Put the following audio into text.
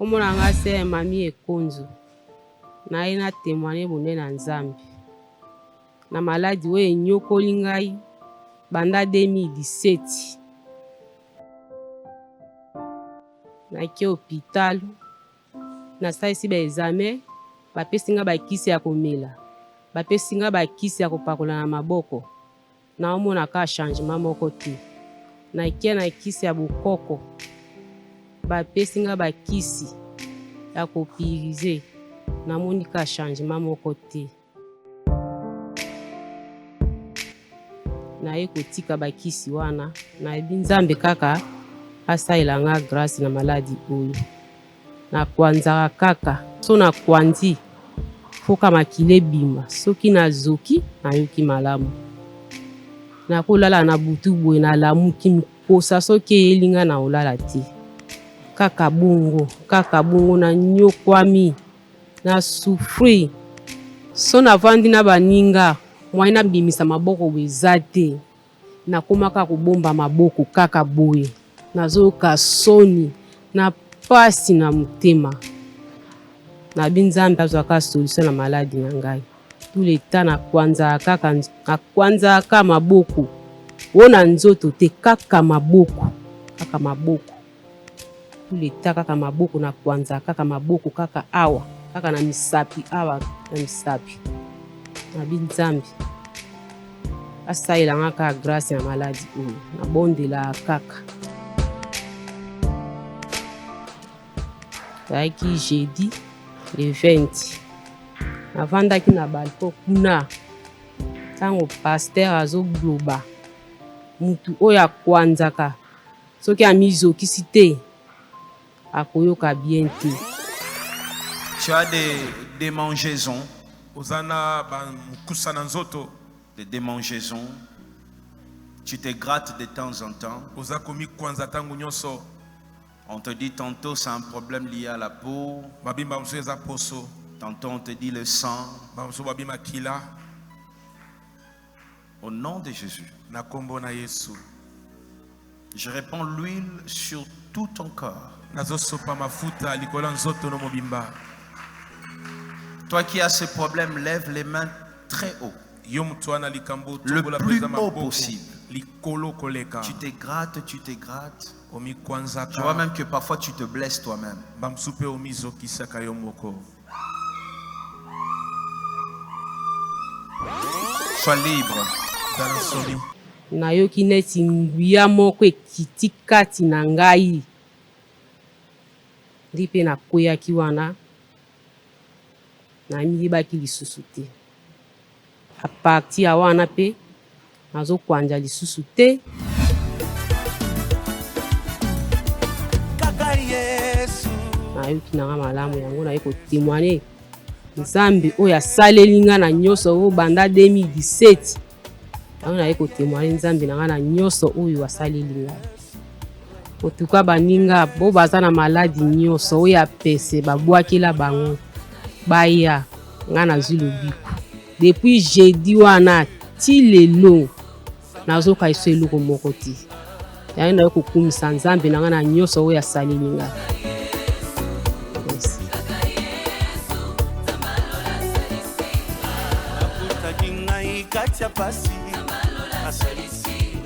Kombo na nga sœur Mamie Ekonzo. Naye na temoigner bonene ya Nzambe na maladi oyo enyokoli ngai banda 2017. Nake hopital, nasalisi ba examen, bapesi nga bakisi ya komela, bapesi nga bakisi ya kopakola na maboko. Naomona kaka changement moko te. Nakia na kisi ya bokoko, bapesi nga ba kisi ya ko puriser, namoni kaka changement moko te. Naye kotika ba kisi wana, nayebi Nzambe kaka asalela nga grace na maladi oyo. Nakwanzaka kaka so nakwanzi foka makila ebima soki nazoki nayoki malamu. Nakolala na butu boye nalamuki mposa soki eyeli nga nakolala te kaka bongo kaka bongo nanyokwami na souffrir so navandi na baninga moyen nabimisa maboko boye eza te. Nakoma kaka kobomba maboko kaka boye, nazoyoka soni na pasi na motema. Nabi Nzambe azwa kaka solution na maladi na ngai. Tout le temps nakwanzaka kaka, nakwanzaka kaka maboko o na nzoto te, kaka maboko, kaka maboko. Tout le temps kaka maboko na kwanza kaka maboko kaka awa kaka na misapi awa na misapi nabi nzambe asalela nga kaka grâce ya maladi oyo nabondelaka kaka. Ezalaki jeudi le 20 navandaki na balcon kuna ntango pasteur azoloba mutu oyo akwanzaka Soki amizokisi te, akoyoka bien te. Tu as des démangeaisons. Oza na ba nkusa na nzoto. Des démangeaisons. Tu te grattes de temps en temps. Oza komikwanza tango nyonso. On te dit tantôt c'est un problème lié à la peau. Babi mbala mosusu eza poso. Tantôt on te dit le sang. Mbala mosusu babi makila. Au nom de Jésus. Na kombo na Yesu. Je répands l'huile sur tout ton corps. Nazosopa mafuta likolo ya nzoto no mobimba. Toi qui as ce problème, lève les mains très haut. Yo moto wana likambo Le tombola plus mpenza haut maboko possible. likolo koleka. Tu te grattes, tu te grattes. Je vois Omikwanzaka même que parfois tu te blesses toi-même. mbala mosusu mpe omizokisaka yo moko. Sois libre. Zala nsomi. Nayoki neti nguya moko ekiti kati na ngai, ndi mpe nakweyaki wana, namiyebaki lisusu te. A partir ya wana mpe nazokwanja lisusu te. Nayoki na nga malamu yango naye ko temoigner Nzambe oyo asaleli nga na nyonso oyo banda 2017 yango naye ko temoigner Nzambe na nga na nyonso oyo asaleli nga. Otuka baninga bo baza na maladi nyonso oyo ya pese babwakela bango baya nga nazwi lobiko depuis jeudi wana ti lelo nazoka eso eloko moko te yango naye kokumisa Nzambe na nga na nyonso oyo asaleli nga. Merci. Akutaki ngai kati ya pasi.